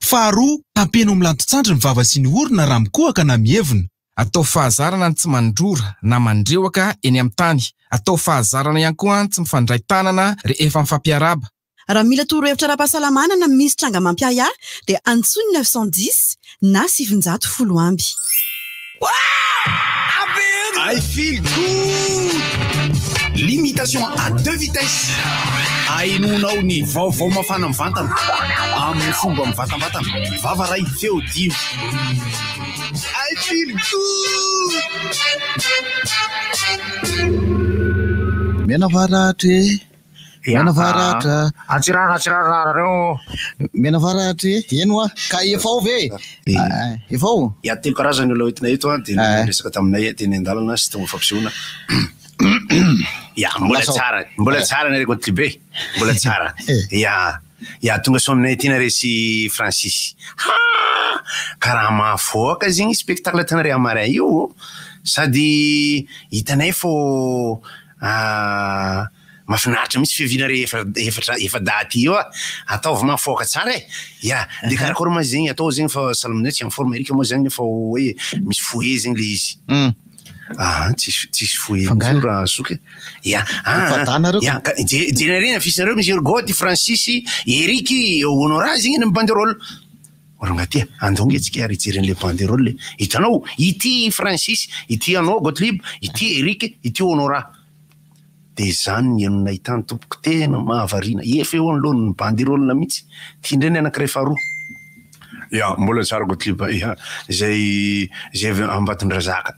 Faharoa, tampeno amin'ny lanton-tsandry ny vava sy ny orona raha mikohaka na mievina. Ataovy fahazarana ny tsy mandrora na mandrehoka eny amin'ny tany. Ataovy fahazarana ihany koa ny tsy mifandray tanana rehefa mifampiarahaba. Raha mila torohevitra ara-pahasalamana na misy tranga mampiahiahy dia antsoy ny 910 na 910 amby. I feel good! Limitation à deux vitesses. Ahenoanao ny vaovao mafana mivantana amin'ny fomba mivantambatana. Vava ray, feo dimy. I feel good! Mianavaratra e! Mianavaratra. Antsirara Antsirara nareo. Mianavaratra e! Eny hoa, ka efa ao ve? Efa ao? Ya, telo karazany olona hoentina eto an, dia niresaka taminay teny an-dalana sy tao amin'ny fampisehoana. Ya, mbola tsara, mbola tsara nareo Gottlieb e, mbola tsara. Ya, ya tonga soa aminay aty nareo sy Francis. Ha! Ka raha mahavoaka zegny spectacle ataonareo hamaray io, sady hitanay fô Mafinaritra mihitsy fiaviana re efa efatra efa-dahy aty io a! Ataovy mahafaoka tsara e! Ya, de karakôry ma zegny atao zegny fa sahala tsy en forme Eric moa zany nefa hoe misy fouet zegny le izy. Aa tsisy tsisy fouet mihitsy io raha zoky e! Ya, aa ya ka je- jerenareo ny affiche-nareo misy Ergot, Francis, Eric, Honorat zegny eny amin'ny banderole. Rangahy ty a, andao nge tsika ary hijery an'ilay banderole e! Hitanao, ity Francis, ity anao Gottlieb, ity Eric, ity Honorat. Dia izany ny heno nahitany tompoko tena mahavariana efa eo anoloan'ny banderole mihitsy ity indray ny anankiray faharoa ya mbola tsara Gottlieb ya izay izay avy Ambatondrazaka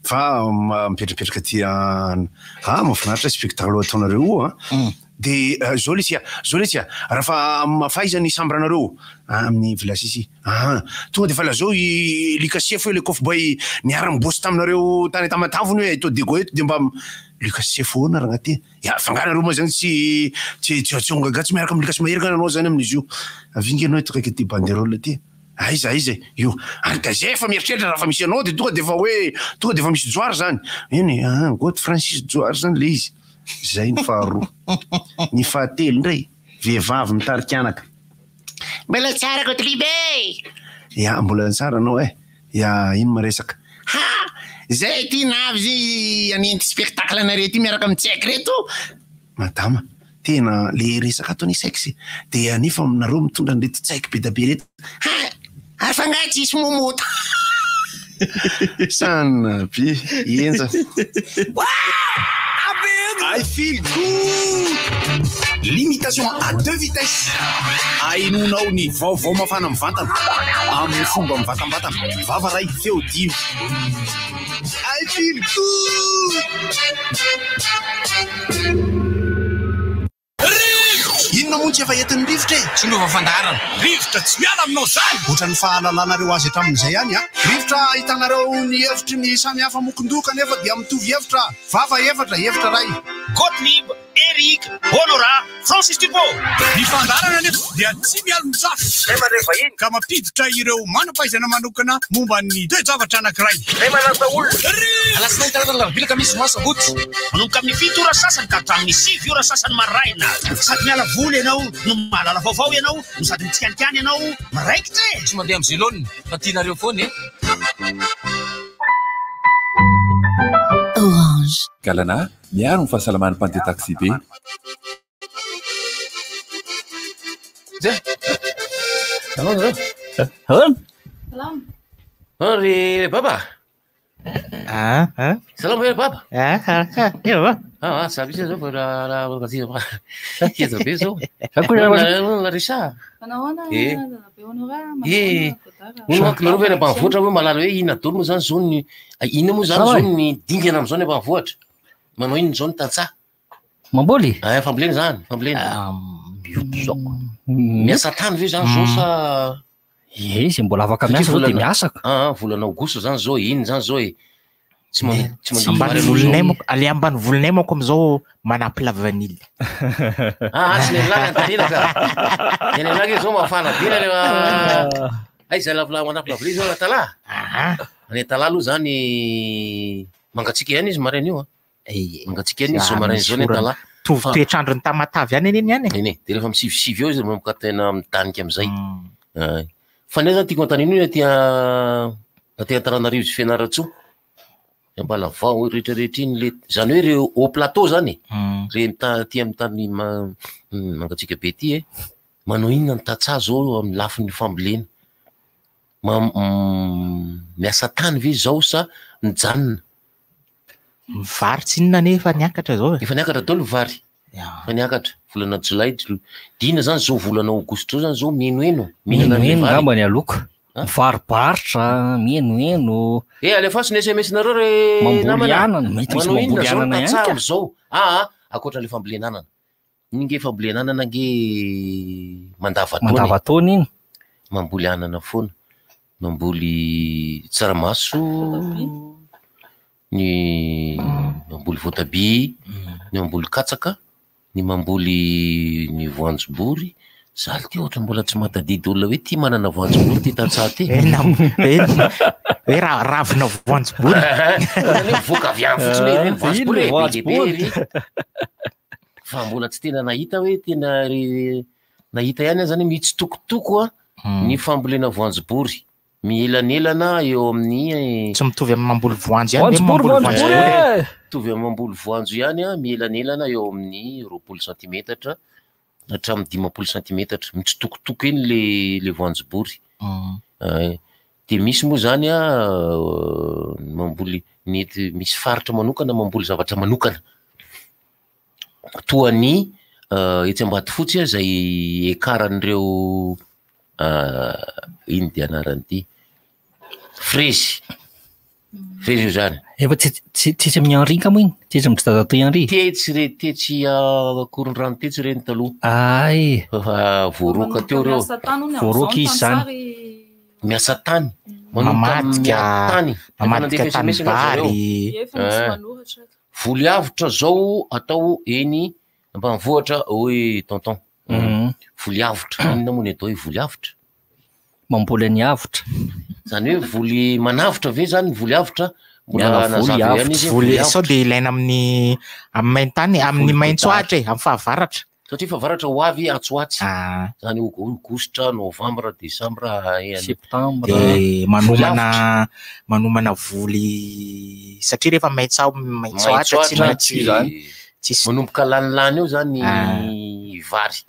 fa mipetrapetraka aty an ah mahafinaritra spectacle ataonareo io an dia zao lesy a zao lesy a raha fa faiza ny chambre nareo amin'ny Villa Sissi ah tonga dia efa lazao i Lucas Sefo hoe le kofboy niara nibossy taminareo tany Tamatave hono hoe eto Diego eto dia mba Lucas Sefo ahoana rangahy ty ya fa nga nareo moa zany tsy tsy tsy tsy nga tsy miaraka amin'i Lucas Mahery nga nanao zany amin'izy io avy nge ianao eto akaiky ity banderole ity aiza aiza e io ary ka zay efa mieritreritra raha fa misy anao dia tonga dia efa hoe tonga dia efa misy Johary zany eny e ah God Francis Johary zany le izy zay ny faharoa ny fahatelo indray vehivavy mitarika anaka Mbola tsara Gottlieb e! Ya, mbola tsara anao eh! Ya, ino ma resaka? Ha! Zay ty navy zay hanenty spectacle anareo ty miaraka amin'ny tsaiky reto! Madama, tena le resaka ato anie sexe de anefa nareo mitondra an'ireto tsaiky be da be reto. Ha! Ary fa nga tsisy momota? Sanna be, henjana. I feel good! Limitation à deux vitesses. Ahenoanao ny vaovao mafana mivantana amin'ny fomba mivantambatana. Vava ray, feo dimy. I feel good! Rivotra! Inona moa tsy efa entin'ny rivotra e? Tsy miova fandaharana. Rivotra tsy miala aminao izany! Ohatran'ny fahalalanareo azy hatramin'izay ihany an! Rivotra ahitanareo ny hevitry ny samy hafa mokon-doha kanefa dia mitovy hevitra, vava efatra, hevitra iray. Gottlieb, Eric, Honorat, Francis Turbo. Ny fandaharana anefa dia tsy mialon-jafy. Izay mandray vahiny. Ka mampiditra ireo manam-pahaizana manokana momba ny toe-javatra anankiray. Izay manasa olona. Rivotra! Alatsinainy, talata, alarobia, alakamisy, zoma, sabotsy. Manomboka amin'ny fito ora sasany ka hatramin'ny sivy ora sasany maraina. Sady miala voly ianao no mahalala vaovao ianao no sady mitsikanikany ianao miraikitra e! Tsy mandeha amin'ny zelone fa tianareo foana e! Orange. Galana, miaro ny fahasalaman'ny mpandeha taxi-be. Salama. Ry baba. Ah, ah. Salama ve baba? Ah, ah, ah. Eo va? Ah, ah, za mihitsy zao fa raha raha heza be zao. Akory raha Richard. Manao ahoana Eh. Be Honora? Manao Eh. ahoana Godard? Hono manko nareo ve any ambanivohitra hoe mahalala hoe inona daholo moa zany zao ny inona moa zany zao ny dingana am'zao ny ambanivohitra? Manao inona zao ny tantsaha? Mamboly? Ah, fambolena zany, fambolena. Ah, miompy zao. Miasa tany ve zany zao sa Ie, izay mbola afaka miasa zao dia miasa ka. Ah, ah, volana aogositra zany zao e, inona zany zao e? Tsy man- tsy mandidy Ambany vary aloha volinay zao. manko, ale ambany volinay manko amizao manampy la vanille. Ah, ah, tsy ny an'lahy antanina ka. Ny an'lahy zao mafana be na rehefa aiza la la manampy la vanille zao Antalaha. Any Antalaha aloha zany mangatsiaka ihany izy maraina io a. Mangatsiaka ihany izy zao maraina zao ny Antalaha. Mitovy toetr'andron'ny Tamatave ihany anie ny any e. Eny e, dia rehefa misivisivy eo izy manomboka tena midanika amizay. Ay. Fa ny ahy zany tiako anontaniana io aty aty Antananarivo sy Fianarantsoa. Ambalavao rehetra rehetra iny le zany hoe ireo haut plateau zany e. Re mita- aty amin'ny tany ma- mangatsiaka be aty e. Manao inona ny tantsaha zao amin'ny lafiny fambolena? Ma- miasa tany ve zao sa mijanona? Ny vary tsy inona anie efa niakatra zao e. Efa niakatra daholo ny vary. Efa niakatra. Volana jolay, jol- dina zany zao volana aogositra zao zany zao mihenoheno. Mihinana Mihenoheno vary. angamba ny aloka. Mivarobarotra, mihenoheno. Eh, alefaso ny SMS-nareo re Mamboly namana. anana, mety misy Manao inona mamboly zao ny anana ihany tantsaha ka. am'zao? Aa, ankoatra le fambolena anana. Iny nge fambolena anana nge mandava-taona e. Mandava-taona iny. Mamboly anana foana. Mamboly tsaramaso, ny mamboly voatabia, ny mamboly katsaka, ny mamboly ny voanjobory. Za ty ohatra mbola tsy mahatadidy olona hoe ty manana voanjobory ty tantsaha ty. Eh, na- eh, hoe ra- ravina voanjobory. Ohatrany hoe mivoaka avy any fotsiny hoe ireny voanjobory e, be dia be Voanjobory. ery. Fa mbola tsy tena nahita hoe tena ry- nahita ihany aho zany hoe mitsitokotoko a ny fambolena voanjobory. Mielanelana eo amin'ny Tsy mitovy amin'ny mamboly voanjo ihany ve Voanjobory, mamboly voanjobory voanjobory? e! Mitovy amin'ny mamboly voanjo ihany a, mielanelana eo amin'ny 20 santimetatra hatramin'ny 50 santimetatra. Mitsitokotoko eny le le voanjobory. Ay, de misy moa zany a mamboly mety misy faritra manokana mamboly zavatra manokana. Toa ny etsy Ambatofotsy izay ekaran'ireo ino dia anarany ity frezy. Frezy io zany. Efa tsy tsy tsisy amin'ny Henri nga moa iny? Tsisy amin'ny dadatoa Henri? Tetsy re, tetsy Ankorondrano tetsy reny taloha. Ay. Fa voaroaka teo reo. Miasa tany hono amin'izao Voaroaka ny izy zany. tantsaha ry- Miasa tany. Manomboka Mamadika miady tany. Efa mamadika nandefa SMS nga zareo. tanimbary. Efa misy Eh. manoratra. Voly avotra zao atao eny ambanivohitra hoy tonton. Voly avotra, inona moa ny atao hoe voly avotra? Mamboly ny avotra. Zany hoe voly manavotra ve zany ny voly avotra? Mbola Miala voly nazava ihany avotra. izy hoe voly Voly sao avotra. dia ilaina amin'ny amin'ny main-tany, amin'ny Voly maitso godary. ahitra e, amin'ny fahavaratra. Satria fahavaratra ho avy atsy ho atsy. Ah. Zany hoe aogositra, novambra, desambra, eh, any. Septambra. De Voly manomana avotra. manomana voly satria rehefa maitso maitso Maitso ahitra tsy ahitra maintsy tsy tsisy manomboka lanilany eo zany Ah. ny vary.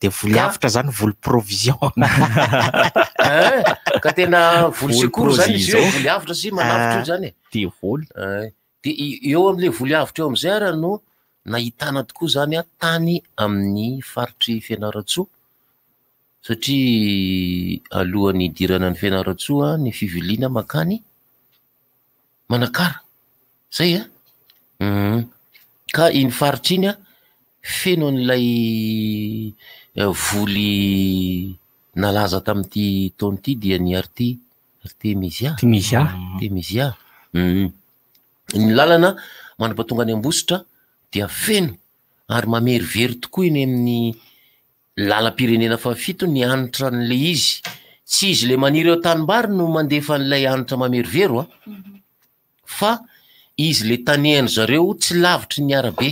De voly Ka avotra zany voly provision. Eh, ka tena voly Voly secours zany izy io, provision. voly avotra sy manavotra io zany e. De voly. Eh, de eo am'le voly avotra eo am'izay ara no nahitana tokoa zany a tany amin'ny faritry Fianarantsoa, satria alohan'ny hidirana ny Fianarantsoa ny fiviliana makany Manakara, zay a. Ka iny faritra iny a feno an'ilay voly nalaza tamin'ity taona ity dia ny arti-, artemisia. Artemisia. Artemisia. Ny lalana mandra-pahatonga any Ambositra dia feno ary mamerivery tokoa eny amin'ny lalam-pirenena fahafito ny hanitra an'ilay izy. Tsy izy ilay maniry eo an-tanimbary no mandefa an'ilay hanitra mamerivero a, fa izy ilay tanehan-dry zareo tsy lavitry ny arabe.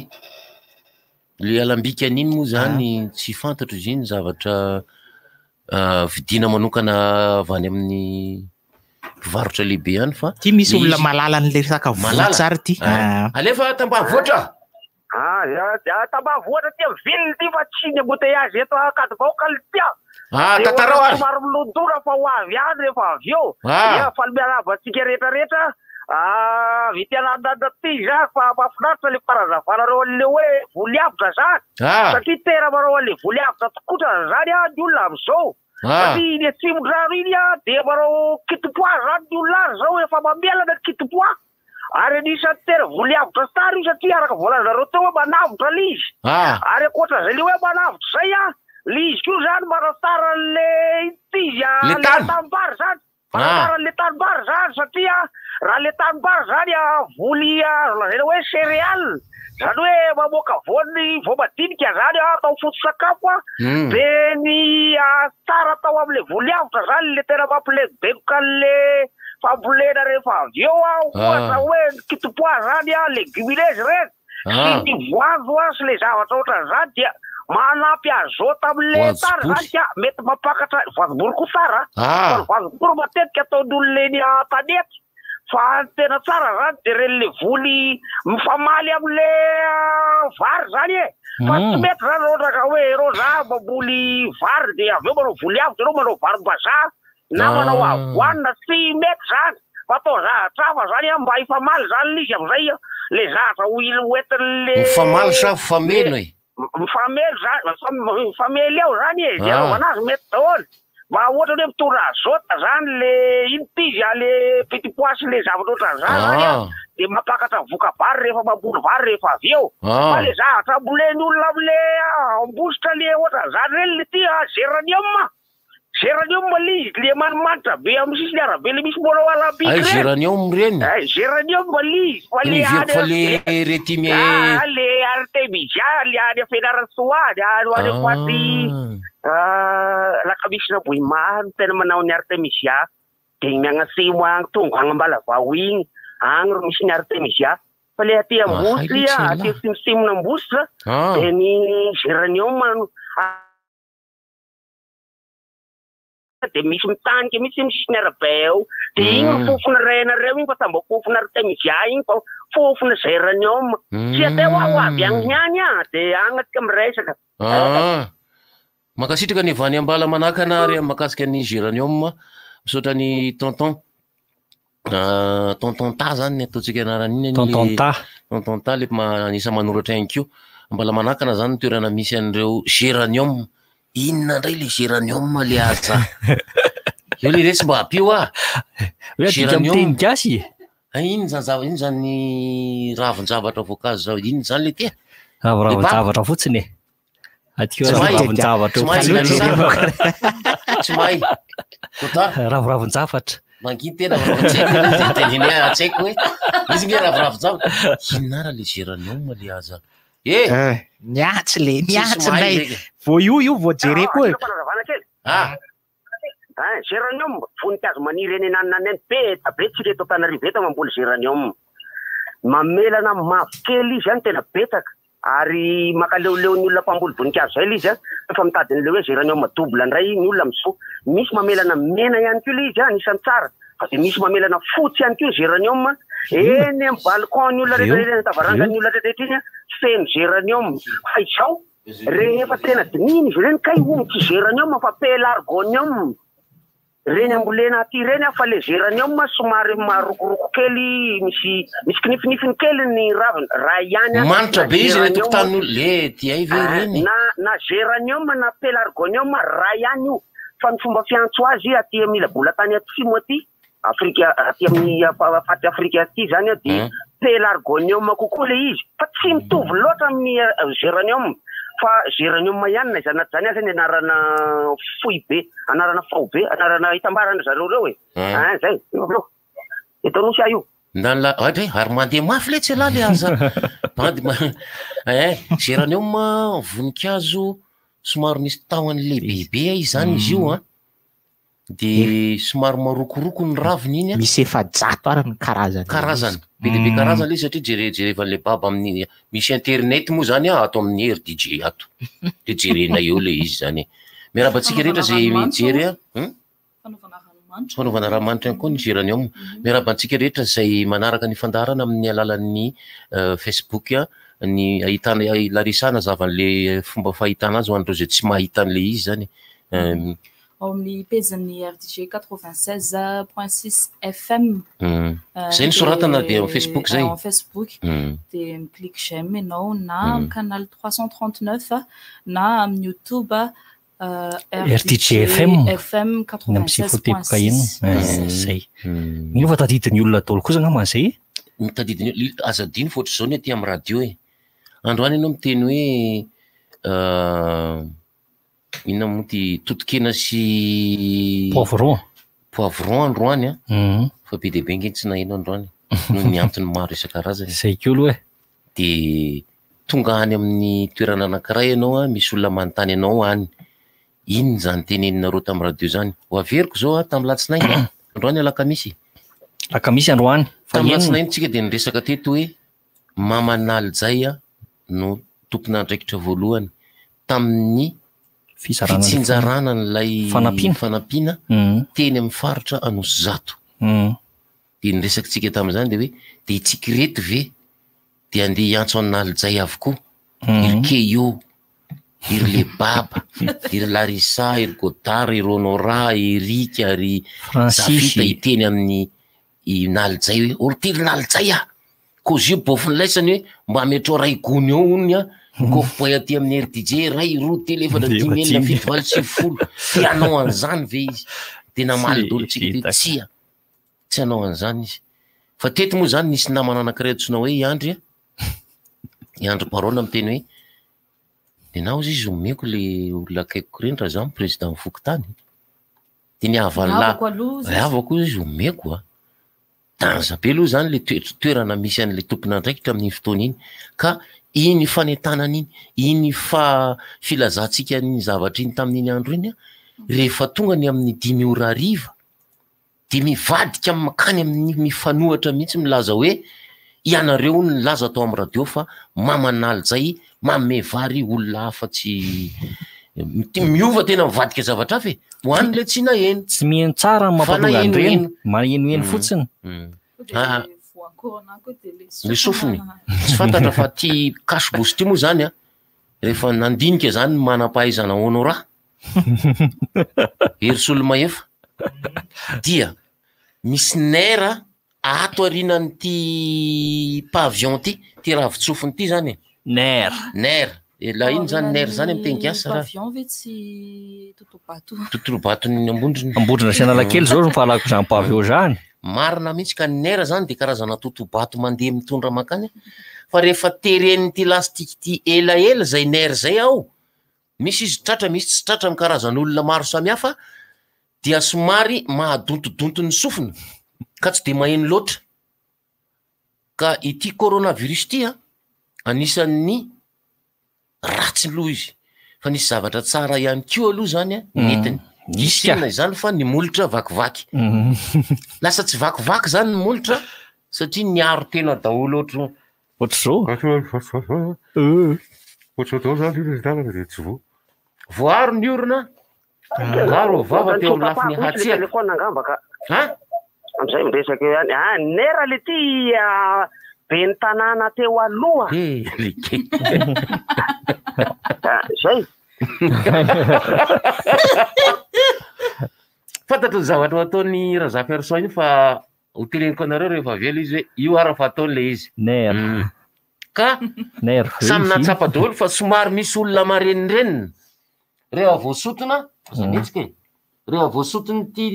Le alambikany iny moa zany tsy fantatro izy iny zavatra vidiana manokana avy any amin'ny mpivarotra lehibe ihany fa Ty misy le olona izy malala an'le resaka voly Malala. tsara ty. Ah. Ah. Alefa tambanivohitra. Ah, ya, ya, tambanivohitra ty amin'ny ville ty fa tsy ny embouteillage eto Ankadivao ka ty a. Ah, De tantarao ohatra ary. Somary milondona fa ho avy ihany rehefa avy eo. Ah. Ya, faly miarahaba antsika rehetrarehetra. Ah, vita anandana ty za fa mahafinaritra le fanazavanareo an'le hoe voly avotra zany. Ah. Satria tena manao an'le voly avotra tokotra zany a ny olona amin'izao. Ah. Satria iny Atsimondrano iny a dia manao kitipoa zany ny olona ary zao efa mamelana ny kitipoa. Ary anisan'ny tena voly avotra tsara io satria araka voalazanareo teo hoe manavotra le izy. Ah. Ary ankoatra zay le hoe manavotra zay a, le izy koa zany manatsara an'le ity izy a, Le le tany. tanimbary zany. Ah. Manatsara an'le tanimbary zany satria raha le tanimbary zany a, voly a, azo lazaina hoe céréales. Zany hoe mamoaka voany voamadinika zany a, atao foto-sakafo a. De ny, ah, tsara atao amin'le voly avotra zany le tena mampilebibekoka an'le fambolena rehefa avy eo a, ohatra Ah. hoe ny kitipoa zany a, légumineuse reny. Ah. Sy ny voanjo a, sy le zavatra ohatran'izany dia Manampy azote amin'le tara Voanjobory. zany ka mety mampakatra voanjobory koa tsara a. Ah. Fa ny voanjobory matetika ataon'ny olona eny an-tanety. Fa ny tena tsara zany de reny le voly mifamaly amin'le vary zany e. Fa tsy mety zany raha ohatra ka hoe ianao za mamboly vary de avy eo manao voly avotra ianao manao varim-bazaha na manao Ah. avoine tsy mety zany. Fa atao zavatra hafa zany a mba hifamaly zany le izy amizay a. Le zavatra ho hoentin'le Mifamaly sa mifameno e? Mifamely zany, mifamely ao zany e, zay Ah. anaovana azy mety daholo. Mba ohatra hoe mitondra azote zany le ino ty izy a, le petit pois sy le zavatra ohatran'izany zany a, Ah. de mampakatra voka-bary rehefa mamboly vary rehefa avy eo. Ah. Fa le zavatra ambolen'ny olona amle ambositra le ohatran'izany reny le ty a, geranium. Geranium le izy, le manimanitra be amin'ny sisiny arabe le misy mbola ho alampiky Ay, reny. geranium reny. Ay, geranium le izy, fa le Iny heveriko fa any le retime. Ah, le artemisia, le any Fianarantsoa, le any any Ah. Faty, ah, Lakamisina Bohima, no tena manao ny artemisia. De ny miagnasimo agny, tonga agny Ambalavao igny, agny ro misy ny artemisia. Fa le aty Mahay Ambositra, mihitsy aty ialahy. atsimotsimon'Ambositra, Ah. de ny geranium no- de misy mitanika mihitsy misy ny arabe ao. De igny ro fofona renareo igny fa tsy mba fofona artemisia igny fa fofona geranium. Tsy atao aho avy agny ihany a, de agny atsika miresaka. Ah. Mankasitraka ny avy any Ambala manakana ary mahakasika ny geranium. Misaotra ny tonton. Ah, tonton Ta zany ny ataontsika anarany iny. Tonton Ta. Tonton Ta le anisan'ny manoratra ihany koa. Ambala manakana zany ny toerana misy an'ireo geranium. Inona indray le geranium le aza? Eo le resy mba ampio ah. Hoe adika amin'ny teny gasy e? Ah, iny zany zava- iny zany ravin-javatra voankazo zao, iny zany le tia. Raviravin-javatra fotsiny e. Adika Tsy mahay. raviravin-javatra Tsy mahay eo. zany. Tsy mahay. Tota. Raviravin-javatra. Manginy tena raviravin-tsy haiko le izy, teneny hoe tsy haiko hoe izy nge raviravin-javatra. Inona ara le geranium le aza? Eh! Niatsy le, Tsisy niatsy mahay ndray. zay. Vao io io vao jereko e. Fanazavana kely. Ah. Ah, geranium, voninkazo maniry eny ananana eny be da be tsika eto Antananarivo eto mamboly geranium. Mamelana mavokely izy any tena betsaka ary makaleoleo ny olona mpamboly voninkazo zay le izy a, efa mitady an'le hoe geranium double indray ny olona amin'izao. Misy mamelana mena ihany koa le izy a, anisan'ny tsara. Fa de misy mamelana fotsy ihany koa ny geranium. Eny amin'ny balcon ny olona rehetra rehetra, eny an-tavarangan'ny olona rehetra rehetra iny a, feno geranium. Fa izao, rehefa tena dinihina izy ireny kay hono tsy geranium fa pelargonium. Reny ambolena aty reny a, fa le geranium somary marokoroko kely, misy misy kinifinifiny kely ny raviny, raha ihany a. Manitra na be izy eny geranium- an-tokotanin'olona. Le ty hay ve Ah, ireny? Na na geranium na pelargonium raha ihany io. Fa ny fomba fiantso azy aty amin'ny ila bola-tany atsimo aty, Afrika aty amin'ny faritra Afrika aty zany a, de pelargonium kokoa le izy. Fa tsy mitovy loatra amin'ny geranium. Fa geranium ihany na izany na tsy izany aza ny anarana fohy be, anarana faobe, anarana itambarana zareo reo e. Ah, zay. Eto Anosy aho io. Ndany la, ohatra hoe, ary mandeha mafy letsy ialahy le aza. Bandy ma- eh, geranium voninkazo somary misy tahony lehibebe izany izy io an. De somary marokoroko ny raviny iny an. Misy 400 ary ny karazany. Karazany. Be dia be karazany le izy satria jere jerevan'le baba amin'ny misy internet moa zany a ato amin'ny RDJ ato. De jerena eo le izy zany. Miarahaba antsika rehetra zay mijery a. Fanaovana ranomanitra ihany koa ny geranium. Miarahaba antsika rehetra izay manaraka ny fandaharana amin'ny alalan'ny Facebook a, ny ahitana Larissa nazava an'le fomba fahitana azy ho an'ireo izay tsy mahita an'le izy zany. Ao amin'ny pejin'ny RDJ 96.6 FM. Zay ny soratana dia amin'ny Facebook zay. Ao amin'ny Facebook. Dia mi-clique j'aime ianao na amin'ny canal 339 na amin'ny YouTube RDJ FM. FM Ny amin'ny sifoteboka iny. 96.6. Zay. Mino fa tadidin'ny olona daholo kosa angamba zay. Ny tadidin'ny olona, aza adino fa ohatr'izao ny aty amin'ny radio e. Androany ianao miteny hoe inona moa ty totokena sy Poivron. Poivron androany a. Fa be dia be nge tsy naheno androany noho ny antony maro isan-karazany. Zay koa aloha e. De tonga any amin'ny toerana anankiray ianao a, misy olona manontany anao any. Inona izany teneninareo tamin'ny radio izany? Ho averiko izao a, tamin'ny alatsinainy. Androany alakamisy. Alakamisy androany. Fa Tamin'ny enina. alatsinainy tsika dia niresaka teto hoe Mama Nalijay a no tompon'andraikitra voalohany. tamin'ny Fizarana ny fitsinjarana an'ilay Fanampiana. fanampiana Mhm. teny amin'ny faritra Anosizato. Mhm. Dia ny resakitsika tamin'izany dia hoe dia itsika ireto ve dia andeha hiantso an'i Nalijay avokoa, Mhm. iry Keio, iry Lebaba, iry Larissa, iry Godard, iry Honorat, i Rika, ry Francis. Zafita hiteny amin'ny i Nalijay hoe olo ty ry Nalijay a! Kôzy io bôfon'laisany hoe mba ametrao ray gony eo hono a, ny kôfboay aty amin'ny RDJ ray, roa, telo, efatra, dimy, enina, fito, valo, sivy, folo. Te hanao an'izany ve izy? Dia namaly daholo tsika hoe tsia, tsy hanao an'izany izy. Fa teto moa izany nisy namana anankiray antsoina hoe i Andry a, i Andry Barona miteny hoe nenaha hozy izy omeko le olona akaikiko ireny raha izaho no président ny fokontany. Dia ny havan'ny lahy, Havako aloha hozy ry izy. havako hozy izy omeko a. Danza be aloha izany ilay toetra, toerana misy an'ilay tompon'andraikitra amin'iny fotoana iny. Ka iny fanentanana iny, iny fa filazantsika an'iny zavatra iny tamin'iny andro iny an, rehefa tonga ny amin'ny dimy ora hariva, dia mivadika mankany amin'ny mifanohitra mihitsy milaza hoe ianareo hono nilaza tao amin'ny radio fa maman'alijay manome vary olona hafa tsy miova tena mivadika zavatra hafa e. Ho any ilay tsy naheno. Tsy miheno tsara ny Fa mampatonga nahenoheno. an'ireny, mahenoheno Mm. fotsiny. Mm. Dia Ah. voan'ny corona koa dia le Le sofiny. Tsy fantatra fa ty cache bouche ty moa zany a, rehefa nandinika zany ny manam-pahaizana Honorat, Herisolomahefa, dia misy nerf Ato aorianan'ity pavillon ity, ity ravin-tsofina ity zany e. Nerf. Nerf. Ela ino zany nerf zany amin'ny teny gasy raha? Pavillon ve tsy totobato? Totobaton'ny Ambondrona. Ambondrona sy Analakely zao no fahalalako izany pavillon izany. Marina mihitsy ka ny nerf zany dia karazana totobato mandeha mitondra mankany fa rehefa teren'ity lastique ity elaela izay nerf izay ao, misy izy tratra misy tsy tratra amin'ny karazan'olona maro samihafa dia somary mahadontodonto ny sofina ka tsy dia maheno loatra. Ka ity coronavirus ity an, anisan'ny ratsy aloha izy, fa nisy zavatra tsara ihany koa aloha zany an, nentiny. Nisy ka. Inona izany fa ny molotra vakivaky. Lasa tsy vakivaky zany ny molotra satria niaro tena daholo ohatry Ohatr'izao. Ohatr'izao zany ilay tanana dia tsy voa. Voaaro ny orona Maro vava teo amin'ny lafiny hatsiaka. Telefona angamba ka. Ha? Amin'izay miresaka eo ihany. Ah, nera le ty ah, ben'ny tanàna teo aloha. Eh, like. Ah, zay. Fantatro ny zavatra ho ataon'i Razafiarison io fa ho teneniko anareo rehefa avy ela izy hoe io ara fa ataony le izy. Nerf. Ka Nerveux samy izy. nahatsapa daholo fa somary misy olona marenindrenina rehefa voasotona, aza mihetsika e, rehefa voasoton'ity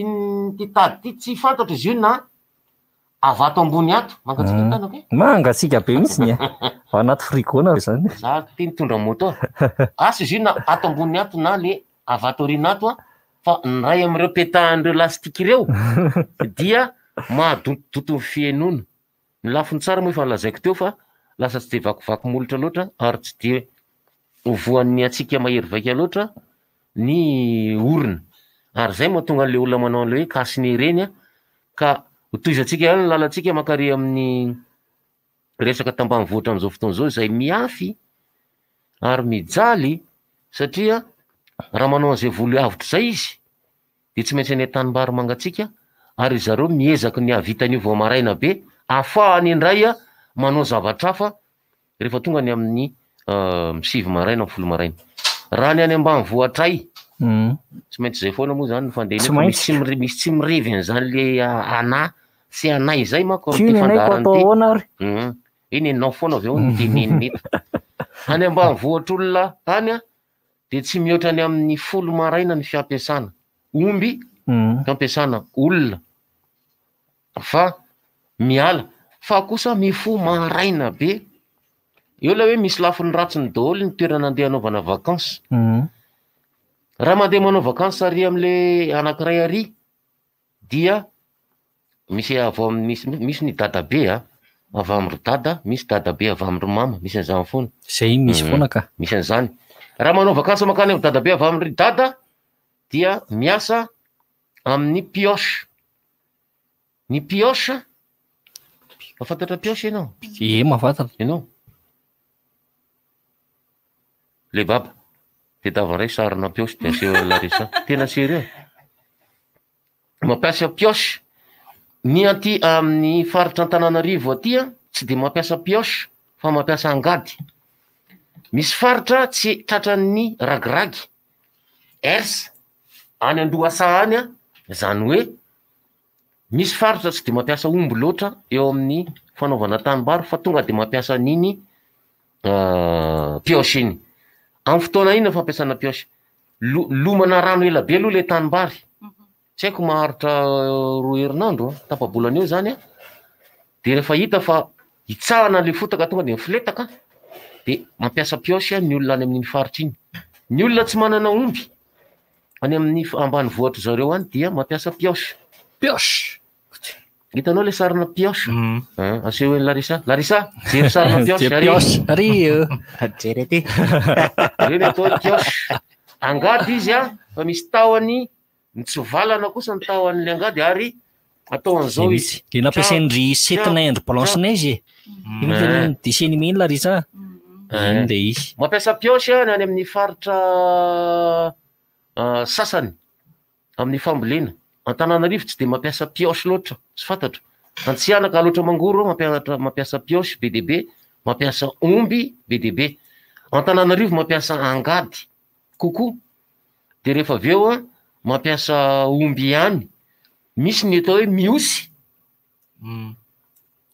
ity tady ity tsy fantatro izy io na avy ato ambony ato, mangatsiaka ny tanako e. Mangatsiaka be mihitsy e. Ao anaty frigo nareo izany. Za ty nitondra moto. Asa izy io na ato ambony ato na le avy ato aoriana ato an, fa ny iray amin'ireo petahan'ireo lastika ireo dia mahadontodonto ny fihenoana. Ny lafiny tsara moa efa nolazaiko teo fa lasa tsy dia vakivaky molotra loatra ary tsy dia ho voan'ny hatsiaka mahery vaika loatra ny orona. Ary izay mahatonga an'ilay olona manao an'ilay hoe cache-nez ireny an, ka hotohizantsika ihany ny lalantsika mankary amin'ny resaka tambanivohitra amin'izao fotoana izao izay miafy ary mijaly satria raha manao an'izay voly avotra izay izy dia tsy maintsy any an-tanimbary mangatsiaka ary ry zareo miezaka ny hahavita an'io vao maraina be ahafahany indray manao zavatra hafa rehefa tonga ny amin'ny 9 maraina, 10 maraina. Raha ny any ambanivohitray, tsy maintsy izay foana moa izany ny fandehany Tsy fa misy maintsy. tsy mire-, misy tsy mirevy an'izany le anà sy anay izay manko K'io amin'ity ny anay ko fandaharana atao ity. ahoana ary? Eny ianao foana avy eo no tenenina eto. Any ambanivohitr'olona any an, dia tsy mihoatra ny amin'ny 10 maraina ny fiampiasana omby, fiampiasana olona fa miala fa kosa mifoha maraina be. Eo ilay hoe misy lafiny ratsiny daholo ny toerana andeha hanaovana vacances. Raha mandeha manao vacances ary amin'ilay anankiray ary dia misy avy ao amin'ny, misy, misy ny dadabe a, avy amin'ny ry dada, misy dadabe avy amin'ny ry mama, misy an'izany foana. Zay misy foana ka. Misy an'izany. Raha manao vacances mankany amin'ny dadabe avy amin'ny ry dada dia miasa amin'ny pioche. Ny pioche, mahafantatra pioche ianao? Ie, mahafantatra. Ianao? Le baba. Tedava indray sarina pioche de aseho an'i Larissa. Tena sérieux. Mampiasa pioche. Ny aty amin'ny faritra Antananarivo aty a, tsy de mampiasa pioche fa mampiasa angady. Misy faritra tsy tratran'ny ragiragy, herse, any an-dohasaha any a, zany hoe misy faritra tsy de mampiasa omby loatra eo amin'ny fanaovana tanimbary fa tonga de mampiasa an'iny pioche iny. Amin'ny fotoana inona fampiasana pioche? Lo- lomana rano ela be aloha le tanimbary. Tsy haiko maharitra roa herinandro an, tapa-bolana eo zany an, de rehefa hita fa hitsahana le fotaka tonga de mifoletaka de mampiasa pioche ny olona any amin'iny faritra iny. Ny olona tsy manana omby any amin'ny ambanivohitry zareo any dia mampiasa pioche. Pioche! Hitanao le sarina pioche? Hein, aseho an'i Larissa. Larissa, jery sarina pioche Jery ary. pioche, ary eo. Jery aty. Ireny atao hoe pioche. Angady izy an, fa misy tahony mitsivalana kosa ny tahon'ilay angady ary atao an'izao izy. Le nampiasain-dry Setina and Blanche Neige e. Iny Eh. le dessin animé iny Larissa. Iny le izy. Mampiasa pioche ny any amin'ny faritra sasany. Amin'ny fambolena. Antananarivo tsy dia mampiasa pioche loatra, tsy fantatro. Antsihanaka, Alaotra Mangoro mampianatra mampiasa pioche be dia be, mampiasa omby be dia be. Antananarivo mampiasa angady kokoa, dia rehefa avy eo mampiasa omby ihany. Misy ny atao hoe miosy.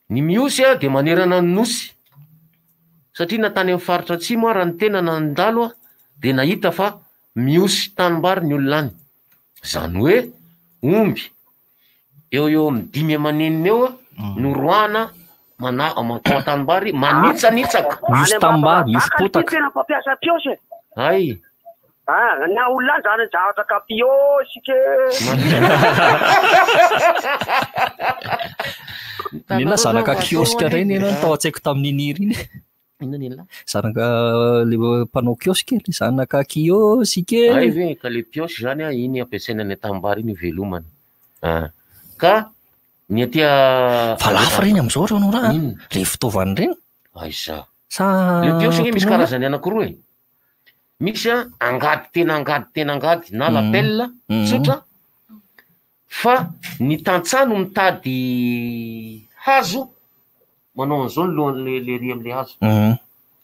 Ny miosy dia manerana ny nosy. Satria na tany amin'ny faritra atsimo ara ny tena nandalo aho dia nahita fa miosy tanimbary ny olona any. Izany hoe omby eo eo amin'ny dimy aman'enina eo no roahana mana- mankao an-tanimbary manitsanitsaka. Miosy tanimbary, miosy potaka. Tena mpampiasa pioche e. Hay. Ah, ny olona any zany zavatra ka pioche ke. Nena zanaka kiosque indray nena no tao an-tsaiko tamin'iny hira iny. Inona ny an'lah? Zanaka le mpanao kiosque, le zanaka kiosque. Hay ve ka le pioche zany a, iny ampiasaina any an-tanimbary iny ivelomana. Ah. Ka ny aty a Fa lafo ireny amin'izao ry Honora a, Inona? le fitaovana ireny. Aiza. Sa Le pioche ange misy tonona? karazany anankiroa e. Misy a angady tena angady tena angady na la pelle tsotra fa ny tantsaha no mitady hazo manao an'izao ny lohan'le le ry am'le hazo.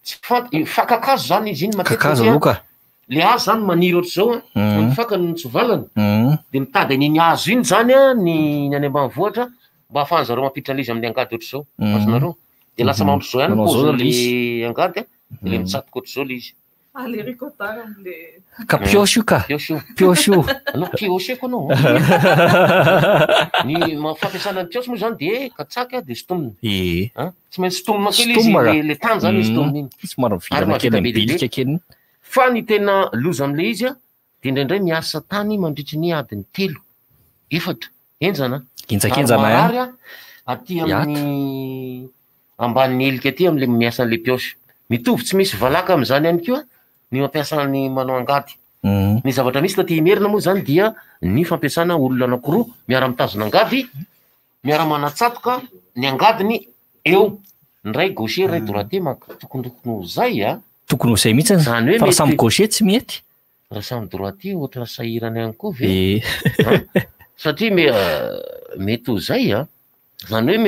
Tsy fant- i- fakan-kazo zany izy iny matetika Kakazo satria aloha ka. le hazo zany maniry ohatr'izao a, ny fakany no mitsivalana de mitady an'iny hazo iny zany a ny ny any ambanivohitra mba ahafahan'zareo mampiditra an'izy amin'ny angady ohatr'izao. Azonareo? De lasa mampizao ihany ny Manao zao le paozin'le izy. angady a, de le mitsatoka ohatr'izao le izy. Allez, ricotard am'le. Ka pioche io ka. Pioche io. Pioche io. Anao pioche ko anao. Ny fampiasana ny pioche moa zany de katsaka de sintomina. Ee. Hein? Tsy maintsy sintomina kely izy, Sintomina. le tany zany izy sintomina iny. Somary Ary mivilana mahavita kely, be dia be. mibilika kely. Fa ny tena loza am'le izy a, de indraindray miasa tany mandritry ny adiny telo, efatra, henjana. Henjakenjana, Ary marary hein? a, aty amin'ny ambanin'ny helika aty am'le miasa an'le pioche. Mitovy tsy misy valaka am'zany ihany koa ny mampiasa ny manao angady. Ny zavatra misy taty Imerina moa zany dia ny fampiasana olona anankiroa miara-mitazona angady, miara-manatsatoka ny angadiny eo. Ny iray gaucher, ny iray droitier, maka tokony tokony ho zay a. Tokony ho zay mihitsy. Zany hoe Fa raha samy mety gaucher tsy mety. Raha samy droitier ohatran'ny sahirana ihany koa ve? Ee. Hein? Satria mety ho zay a. Zany hoe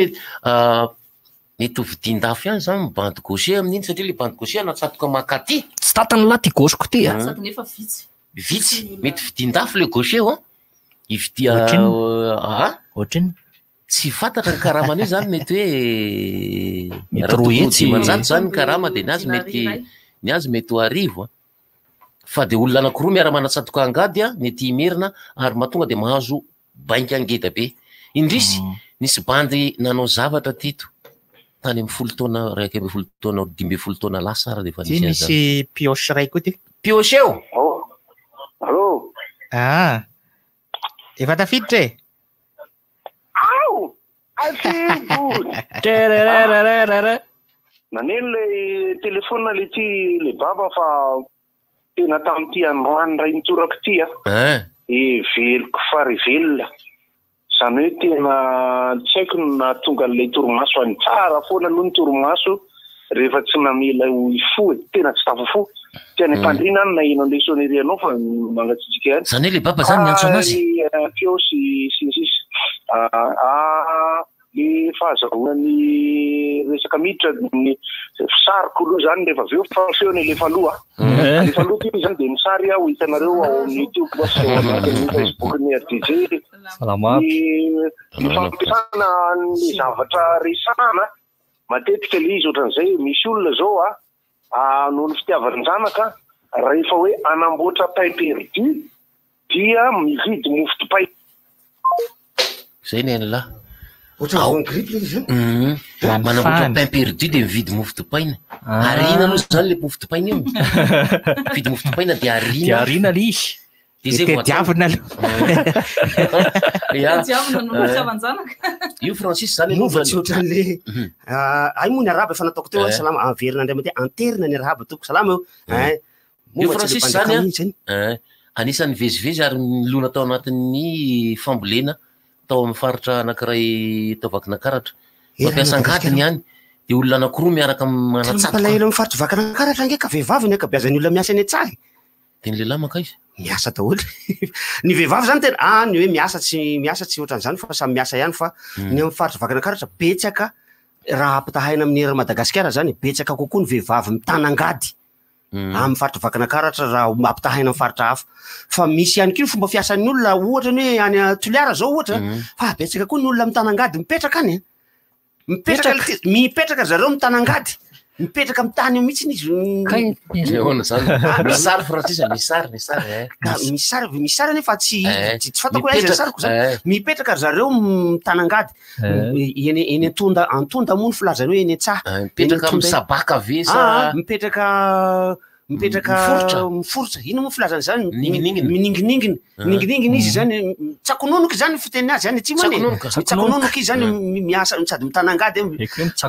mety ho vidin-dafo ihany zany ny bande gaucher amin'iny satria le bande gaucher anatsatoka mankaty. Tsy tantany lahy ty gauche-ko ty a. Sady nefa vitsy. Vitsy. Mety vidin-dafo le gaucher io a. Ividia, Ohatrinona? ah? Ohatrinona? Tsy fantatra ny karamany io zany, mety hoe Mety raha roa tokony ho hetsy. dimanjato zany ny karama de ny azy mety, ny azy mety ho arivo a. Fa de olona anankiroa miara-manatsatoka angady a, ny aty Imerina, ary mahatonga de mahazo bainga ngeda be. Indrisy, nisy bandy nanao zavatra teto tany amin'ny folo taona, iraika ambin'ny folo taona, dimy ambin'ny folo taona lasa ary efa Ty nisy an'izany. misy pioche iray koa ty. Pioche eo? Allô? Ah. Efa tafiditra e? Ao! Atsimo! Terererererere. Naneno le téléphone le ty le baba fa tena tamin'ity androany indray nitoraka ity a. Hein? E veloko fa ry velona. Izany hoe tena tsy haiko ny nahatonga an'ilay torimaso any. Tsara foana aloha ny torimaso. rehefa tsy namela ho hifoha e, tena tsy tafafoha. Tsy any am-pandriana any naheno an'ilay sonnerie anao fa mangatsiatsiaka ihany. Zany hoe le baba zany niantso anazy? Fa ny feo sy sy ny sisa. Ah, ny fahazahoana ny resaka miditra ny sariko aloha zany rehefa avy eo fa feony alefa aloha. Alefa aloha ty zany dia ny sary ho hitanareo ao amin'ny YouTube sy ao anatin'ny Facebook-n'ny RDJ. Salama aby. Ny fampiasana ny zavatra resahana matetika le izy ohatran'izay misy olona zao a noho ny fitiavan-janaka rehefa hoe hanamboatra pain perdu dia mividy mofo dipay. Zay ny an'lah. Ohatran'ny voan'ny grippe le izy an. Manamboatra pain perdu dia mividy mofo dipaina. Ariana aloha zany le mofo dipaina io. Mividy mofo dipaina dia ariana. Dia ariana le izy. Dia zay vao atao. Tediavina aloha. Ya. Tediavina no fitiavan-janaka. Io Francis zany Moa va tsy ohatran'le ay moa ny arahaba efa nataoko teo, salama, averina indray mandeha, anterina ny arahaba tompoko, salama eo. Hein. Moa Io va tsy le Francis zany mpanjaka mihitsy an, anisan'ny nivezivezy ary nilona tao anatin'ny fambolena tao amin'ny faritra anankiray tao Vakinankaratra. Mampiasa angady ny any, dia olona anankiroa miaraka manatsatoka. Mampalahelo amin'ny faritra Vakinankaratra ange ka vehivavy ny ankabeazan'ny olona miasa eny an-tsaha e. Dia ny lehilahy mankaiza? Miasa daholo. Ny vehivavy zany tena, ah, ny hoe miasa tsy miasa tsy ohatran'izany fa samy miasa ihany fa ny amin'ny faritra Vakinankaratra betsaka raha ampitahaina amin'ny eran'i Madagasikara zany, betsaka kokoa ny vehivavy mitana angady amin'ny faritra Vakinankaratra raha ampitahaina amin'ny faritra hafa. Fa misy ihany koa ny fomba fiasan'ny olona, ohatra ny hoe any Toliara zao ohatra, fa betsaka koa ny olona mitana angady mipetraka any an. Mipetraka le ty- mipetraka zareo mitana angady. Mipetraka amin'ny tany eo mihitsy izy. Kay, Zay ahoana zany? Misy sary Francis, misy sary, misy sary eh. Ka misy sary, misy sary nefa tsy Eh. tsy fantako hoe aiza ny Mipetraka, sariko zany. eh. Mipetraka ry zareo mitana angady. Eh. Eny eny an-tonda, an-tonda moa ny filazany hoe eny an-tsaha. Eh, mipetraka Eny an-tonda amin'ny eny. sabaka ve sa- Ah, mipetraka mipetraka Miforitra? miforitra. Inona moa filazana izany? Mininginingina. Mininginingina. Mininginingina izy zany, mitsakononoka izany ny fiteniny azy any atsimo any e. Mitsakononoka. Mitsakononoka izy zany miasa sady mitana angady.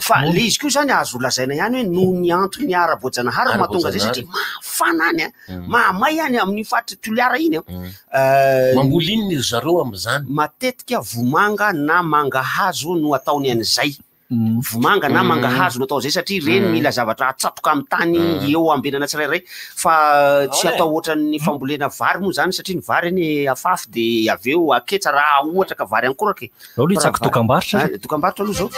Fa le izy koa zany azo lazaina ihany hoe noho ny antony ara-boajanahary no mahatonga zay satria mafana any a, mahamay any amin'ny faritra Toliara iny a. Mamboly inona ry zareo amin'izany? Matetika vomanga na mangahazo no ataony an'izay. Vomanga na mangahazo no atao zay satria ireny mila zavatra atsatoka amin'ny tany eo ambenana tsirairay fa tsy atao ohatran'ny fambolena vary moa zany satria ny vary anie afafy de avy eo aketsa raha ohatra ka vary ankoraka e. Zao aloha hitsako dokam-barotra. Ah, dokam-barotra aloha zao.